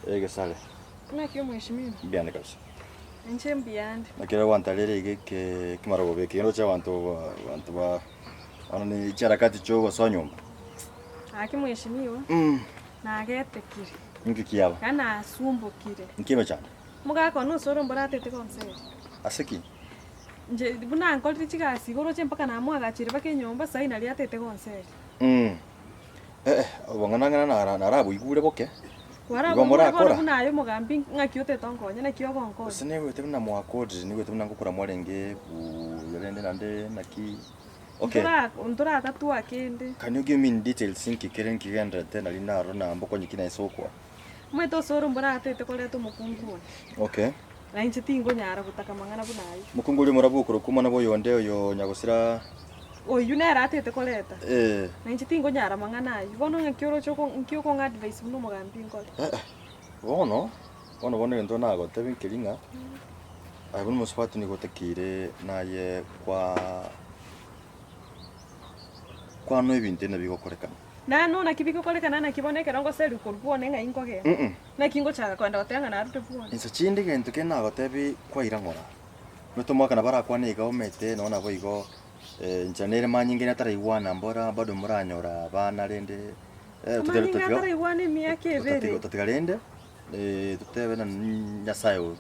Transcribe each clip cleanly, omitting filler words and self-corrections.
Egesare. Naki omweshimiwa? Mbuya kabisa. Inche mbuya nde. Naki rero gwantarire iga eke ekimarogoba eke ndoche abanto ba abanto ba bono ne chiharakati chia ogosoa nyomba. Gaki mweshimiwa, nagetekire. Inki kiaba? Yaani nasumbokire. Inki emechando? Omogaka one osoro mboratete gonseri. Ase ki? Inche buna nkorire chigasi igo oroche mpaka namoagacheire mpaka enyomba, saii naria atete gonseri. Eh, obong'ana ng'a nara naraboigure boke. Igo Kwaraboigure bono morakora. buna aye omogambi ng'aki otete onkonye, naki ogonkonya? Gose naigwete buna mwakorire, naigwete buna ngokora mwarenge buya rende naende naki okay. Ntora ntoratatua kende. Can you give me in details nki kere nkigenderete nari narora na mbokonye ki naye okwa? Omanyete osoro mboratete koreta omokungu one. Okay. Na inche tingonyara gotaka mang'ana buna ayio. Mokungu oria omorabwo okorokwa omwana bwa oyonde oyo nyagosira. Oyio nere atete koreta. Eh. Na inche tingonyara mang'ana ayio. Bono ng'aki oroche oko nki okong'a advice buna omogambi nkore? Eh eh. Bono, bono bono egento nagotebia nkeri ng'a, aye buna omosubati nigo otakeire naye kwa kwanwa ebinto buna bigokorekana. Nano naki bigokorekana naki bono ekero ngoserigwa korwa bwone ng'ai nkogenda? Naki ngochaka kogenda goteba ng'a narure bwone? Inse chinde egento kende nagotebia kwaira ng'ora, omanyete omwaka nabo arakwane iga omanyete nonya naboigo inchera nere manyinga ataraigwana mbora bado moranyora abana rende Amanyinga ataraigwana emiaka ebere. Otatiga rende totebe ng'a Nyasaye oyo,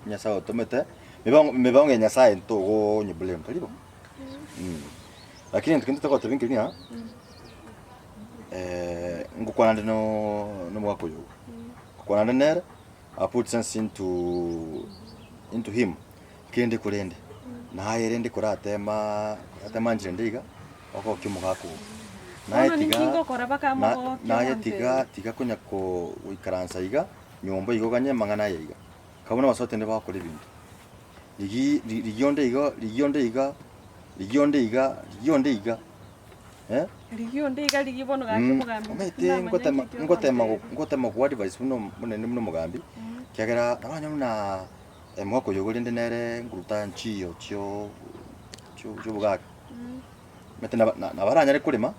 Nyasaye otomete, emebango ya Nyasaye ntogonye blame tari bo? Lakini egento kende togoteba nkeri ng'a ngokwana nde no omogaka oyo iga, ngokwana nde nere, I put sense into into him, kende korende, naye rende koratema koratema nchera ende iga, ogokia omogaka ogo. Naye Bono ninki tiga ngokora mpaka na mogokie naye omonto tiga ere? tiga konya ko goikaransa iga, nyomba iga oganye amang'ana aya iga. Kabuna abasote nde bagokora ebinto. Rigi ri rigia onde iga rigia onde iga rigia onde iga rigia onde iga eh. Rigia onde iga rigia bono gaki omogambi Omanyete tinamanya ngotema nki ngotema ogontebia. ngotema koadvise buna buna inde buna omogambi, ekiagera nabanyora buna omogaka oyo igo rende nere nkoruta nchiyo chio chio chiobogaka. Omanyete naba na nabo aranyare korema,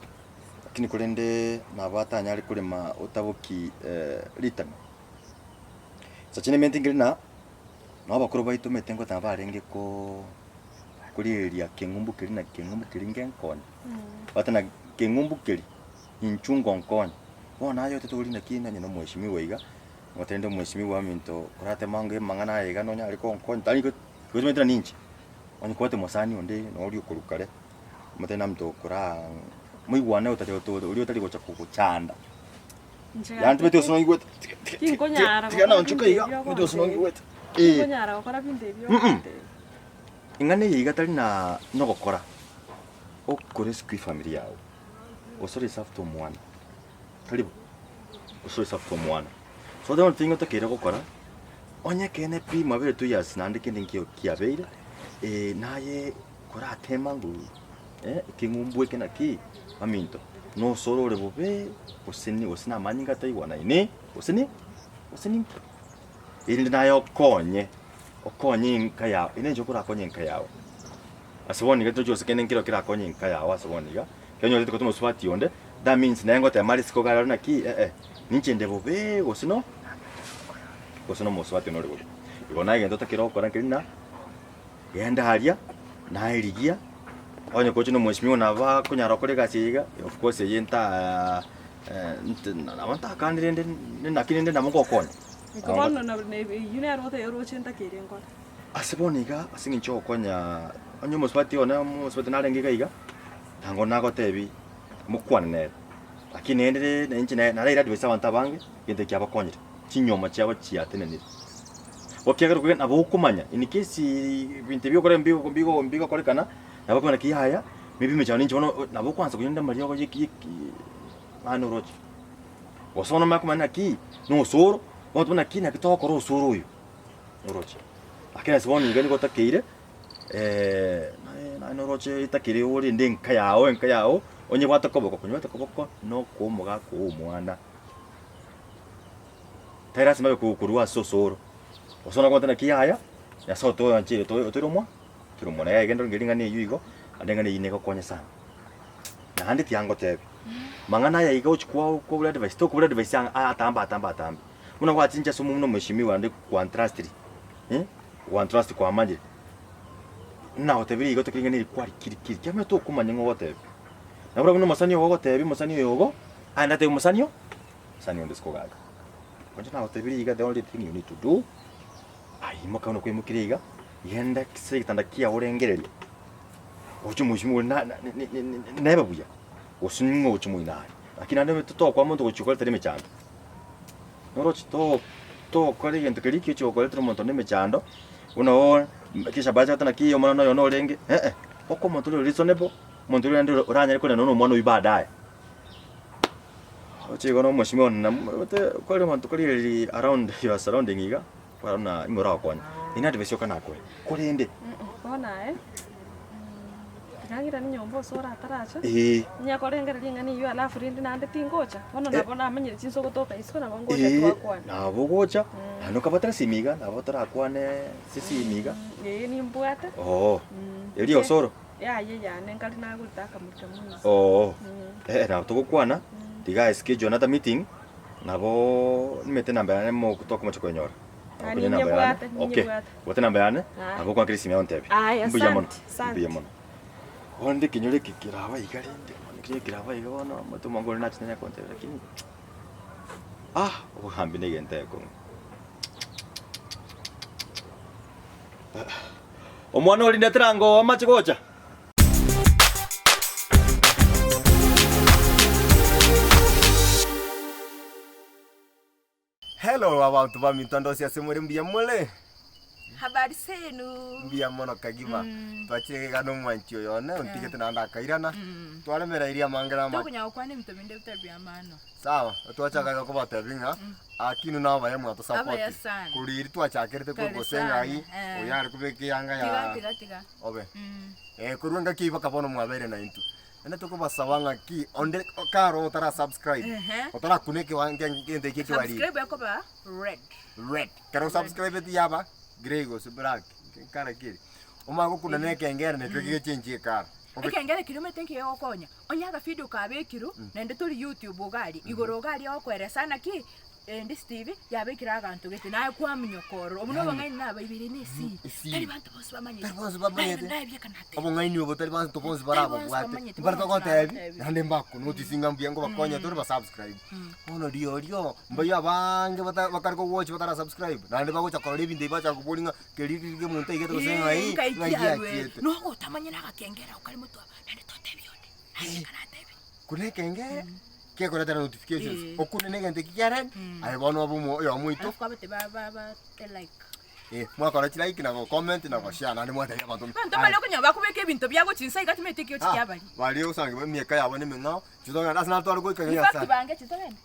lakini korende nabo atanyare korema otaboki ritang'a. Sacha nimanyete nkere na. Nabo abakoro baito omanyete ngoteba barenge koo korigereria keng'umbu keria na keng'umbu keria ngenkonye, bate na keng'umbu keria inchuo ngonkonye. Bono naye otete oria naki nonye na omweshimiwa iga, ngotebi rende omweshimiwa ominto korateme ango amang'ana aya iga nonyare konkonya tari go omanyete na ninche, onye kobwate omosani onde noria okorwa kare, omotebie naminto koraa moigwane otari oria otari gocha kogochanda. Inche Yaani tibeti gaki gose noigwete tiga tiga tiga tinkonyara tiga gokora naonchoka binto iga ebio omanyete gose ogontebia. noigwete eh. Tinkonyara gokora binto ebio Mm ogontebia. Ing'ana eye iga tari na nogokora, okorescue efamiri yago, gose oreserve omwana, tari bo? Gose oreserve omwana. So the only thing otakeire gokora, onye ekeene pi mwabere 2 years naende kende nkio kiabeire, naye koratema nguru. Ekeng'umbu eke naki, baminto, nosore ore bobe, gose ni gose namanyinga ataigwanaini, gose ni gose ninki? Erinde naye okonye, okonye enka yao, ere nenche okorakonye enka yao. Ase bono iga tochi gose kende nkero kerakonye enka yao ase bono iga, ekero onyorete gose omosubati onde, that means naye ngotema are isiko iga arore naki eh eh, ninche nde bobe gose no gose na omosubati one ore bobe. Igo naye egento otakere gokora nkeri ng'a. Genda aria, naye rigia, onye kochia na omweshimiwa nabo akonyara gokora egasi eye iga, of course eye ntaa nabo ntakane rende naki rende nabo ngokonya. Iko bono na na eyio nere otebe oroche ntakeire nkore. Ase bono iga, ase eng'encho ya ogokonya onye omosubati one omosubati narenge iga iga, tango nagotebi mokwane nere, lakini naende na inche naraire advice abanto abange, egento kiabakonyire. chinyoma chiabo chiatenenire. Ekiagera okogenda nabo okomanya in case ebinto ebi okore mbigo mbigo mbigokorekana, nabo okomanya naki yaya, maybe emechando ninche bono nabo okwansa konywa amariogo ya eki eki mani oroche. Gose bono omanye komanya naki, na osoro, bono naki naki togokora osoro oyo, oroche. Lakini ase bono iga nigo otakeire naye naye noroche etakeire orende enka yago enka yago, onyebwate koboko, konyebwate koboko na okoa omogaka oo omwana. Tari lasima abe korwa ase osoro, gose onye ogote naki yaya, Nyasae otoancheire toe otoire omwa otoire omwana. Yaya egento ngeria ring'ana eyio igo, naende eng'ana eyio negokonye sana. Naende tiga ngotebie, mang'ana aya iga ochia kwa kobura advice, tokobura advice aa atambe atambe atambe. Buna gwachinche ase omonto omweshimiwa naende gwantrustiri, eh, gwantrust kwamanyire. Nagotebirie igo tokiri ng'a neri kwari kiri kiri, kiamanya tokomanya ng'a ogotebia. Nabo buna omosani ogo ogotebia omosani oyo ogo, aende atebie omosani oo, mosani onde isiko gaki. Inche nagotebirie iga the only thing you need to do, aye imoka buna kwaimokire iga, genda ase egetanda kiago orengererie, oche omweshimiwa oria na- na- nebe buya, gose ning'o ogochia moino aria. Lakini naende totokoa monto gochia koretera emechando, noroche to- tokora egento keria ekiya ogochia koretera omonto na emechando, buna oo kesha bacha gote naki omwana oyo norenge, eh eh, oko omonto ore reasonable, omonto oria naende oranyare korenda na omwana oyio baadaye. Roche igo na omweshimiwa one namobwate kore omonto korigereria around your surrounding iga, kwarora buna ing'o oragokonye. Eye na advice yoka nakoe, korende. Bono aye, tiga ng'irane nyomba ase oratarache, Eeh. onye korengereria ring'ana eywo alafu rende naende tingocha, bono nabo namanyire chinsa ogotoka isiko nabo ngocha Eeh, twakwane. nabo ogocha, naende okabatera esimi iga, nabo torakwane ase esimi iga. Eeh nimbwate. Oo, erio osoro. Yaya eyane nkare nagorete akamurika mwensi. Oo, eh nabo togokwana, tiga I schedule another meeting, nabo nimete enamba yane mo tokomocha koenyora. Ah, Okonye enamba yane. ninyebwate, Okay, ninyebwate. bwate enamba yane, Aya. nabo okoakera esimi yao ontebie. Aya, Mbuya mono, asante, asante. mbuya mono. Bono rende ekenyoro eke keraba iga rende, bono ekenyoro keraba iga bono, omonto omonge ore nachete nanye kontebia lakini ah, obogambi na egento egekong'u. Omwana oria ndetera ango amache gocha. Hello abanto baminto ndosi ase more mbuya more? Habari zenu. Mbuya mono kagima. Twachire iga nomwanchi oyo one ontigete naende akairana. Twaremereirie amange na amake. Tokonya gokwana ebinto binde bitari bia maana. Sawa, twachaka iga kobatebia ng'a aki inwe nabaya mwatosapoti. Abaya sana. Korwa riria twachakerete Kare korwa gose sana, ng'ai, eh. oyo are kobeka eyanga Tiga ya tiga tiga. obe. Korwa engaki eyio mpaka bono mwabeire naintwe. Naende tokobasaba ng'aki onde kare otara subscribe, Ehe. otarakuna ekewa egento ekio ekebariri. Subscribe ekoba red. Red. Ekero osubscribeti yaba grey gose black, kara ki eri. Omanye gokuna na ekengere nakio gegechenchia ekara. Obe- Ekengere keria omanyete nki kegokonya, onye agavideo kabekirwe naende tori youtube iga aria, igoro iga aria ogokoeresa naki This TV yabekire aganto gete naye kwaminyoka ororo. Obo nobong'aini nabaibere ne esiri. Esiri. Tari banto bonsi bamanyete. Tari bonsi bamanyete. Naye nabieka nateba. Obong'aini obo tari banto bonsi Tari bonsi barabobwate. bamanyete, Mbare bonsi togotebi, nabatebi. naende mbakonotice ng'a mbuya ngobakonya tore basubscribe. Bono riorio, mbaria abange bata bakare kowatch batara subscribe, naende bagocha korora ebinto ebi bacha koboria ng'a keria riria omonto aigete gose ng'ai, Ngai ng'ai kiarwe. giachiete. Nogotamanya na agakengere ako kare motwe aba, naende totebi onde. Naye karatebi. Kuna ekengere, kekoretera notifications, Eh. okune na egento eki kiare, aye bono obe omo oyomo oito. Alafu kwabete ba ba ba te like. Eh, mwakora chilike na gocomment na goshare naende mwatebia abanto Abanto mbare okonyora bakobeka ebinto bia gochia inse iga timanyeti ekio Ah, chiabari. baria osange emiaka yabo nemeng'ao, chitogenda ase natware goika In fact Nyasae. bange chitogende.